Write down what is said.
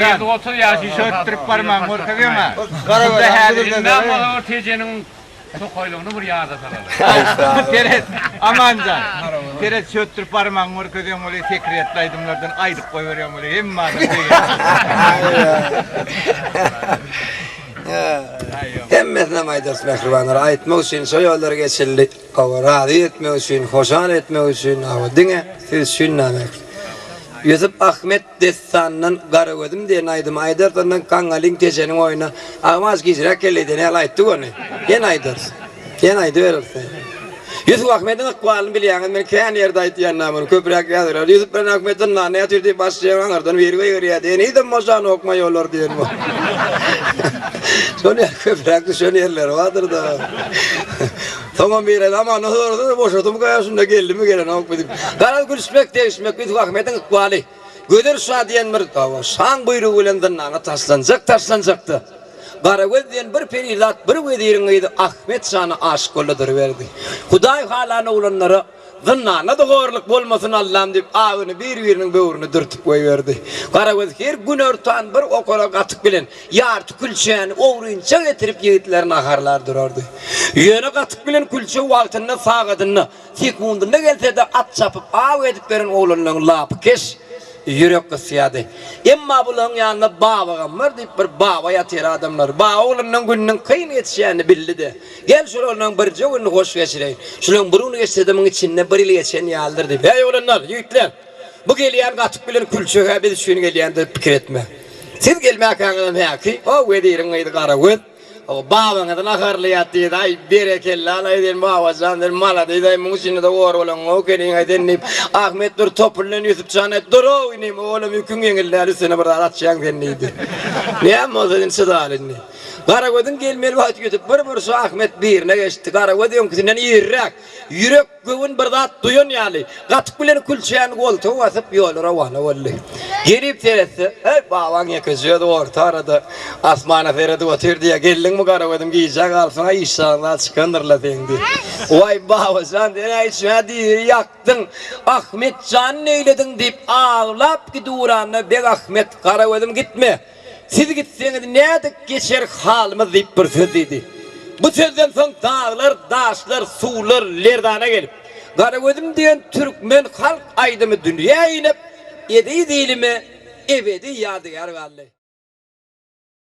Amanjan. 130 ýaşy Şötdürip barmagyňy görkezýäň-ä. Garagöz Bunda häzir Indem bolsa bir Tejeniň tokaýlygyny bir ýada salaly. Seret, Amanjan. Seret, şötdürip barmagyňy görkezýäň weli sekretli aýdymlardan aýdyp goýberýäň weli hemme adam begenýär. Hemmesinem aýdarys mähribanlar. Aýtmak üçin şo ýollar geçildi. Hawa, razy etmek üçin, hoşal etmek üçin, hawa, diňe siz üçin näme. Ýusup Ahmet dessanyndan Garagözüm diýen aýdymy aýdarys, ondan Gaňňalyň Tejeniň oýuna Agam az gijräk geldi diýen ýaly aýtdyk ony. Ýene aýdarys. Ýene aýdybereris. Ýusup Ahmediň ykbalyny bilýäňiz, men kän ýerde aýtýan da muny, köpräk ýazyrlar. Ýusup bilen Ahmet zyndanda ýatyr diýip başlaýar, aňyrdan biri gygyrýar, Henizem boşanokmaý olar diýen bol. Şol ýaly köpräk düşen ýerleri bardyr-da. Soňam biri zamanda sorasa-da boşadymyka ýa şunda geldimi gelenokmy diýip. Garaz gülüşmek, degişmek Ýusup Ahmediň ykbaly. Gözel şa diýen bir şaň buýrugy bilen zyndana taşlanjak taşlanjakdy. Garagöz diýen bir perizat bir weziriň gyzy Ahmet şana aşyk boldy duruberdi. Hudaý halan oglanlara Zyndanda-da horluk bolmasyn Allam diýip agyny bir-biriniň böwrüne dürtüp goýberdi. Garagöz her günortan bir okara gatyk bilen ýarty külçäni ogrynça getirip ýigitleri naharlar durardy. Ýöne gatyk bilen külçe wagtynda sagadynda Sekundynda gelse-de at çapyp aw edip beren oglanlaryň lapykeş, ýürek gysýardy. Emma bularyň ýanynda Babagammar diýip bir baba ýatyr adamlar. Baba oglunyň gününiň kyn geçýänini bildi-de, Gel şol oglanlaryň birje gününi hoş geçireýin. Şularyň bir güni geçse-de muň içinde bir ýyl geçen ýalydyr diýip. Heý oglanlar, ýigitler! Bu gelýän gatyk bilen külçe-hä biz üçin gelýändir diýip pikir etme. Siz gelmäkäňizem häki, o weziriň gyzy Garagöz, O babaňyzy naharlaýat diýdi. Aý, berekella-laý sen babajan, sen malades-aý, muň içinde-de gor bolaňok ekeniň-aý sen diýip, Ahmet bir topuldan Ýusup jana Dur-ow inim, olam ýüküň ýeňil däl, üstüne bir zat atýaň sen diýdi. Näme bolsa indi çydaly indi. Garagözüň gelmeli wagty ýetip, bir burça Ahmet birine geçdi. Garagöz öňküsinden irräk, ýürek Göwün bir zat duýan ýaly, gatyk bilen külçäni goltuga basyp, ýola rowana boldy. Gelip seretse, Heý, babaň ýekeje özi orta arada asmana seredip otyr diýýär. Geldiňmi Garagözüm, gijä galsaň-a işjagyň zat çykandyr-la seň diýip. Waý, babajan, sen-ä içime diri ýakdyň. Ahmet jan neýlediň diýip, aglap gidiwranda Beg Ahmet, Garagözüm gitme. Siz gitseňiz nädip geçer halymyz diýip bir söz diýdi. Bu sözden soň daglar, daşlar, suwlar lerzana gelip, Garagözüm diýen türkmen halk aýdymy dünýä inip, eziz ilime ebedi ýadygär galdy.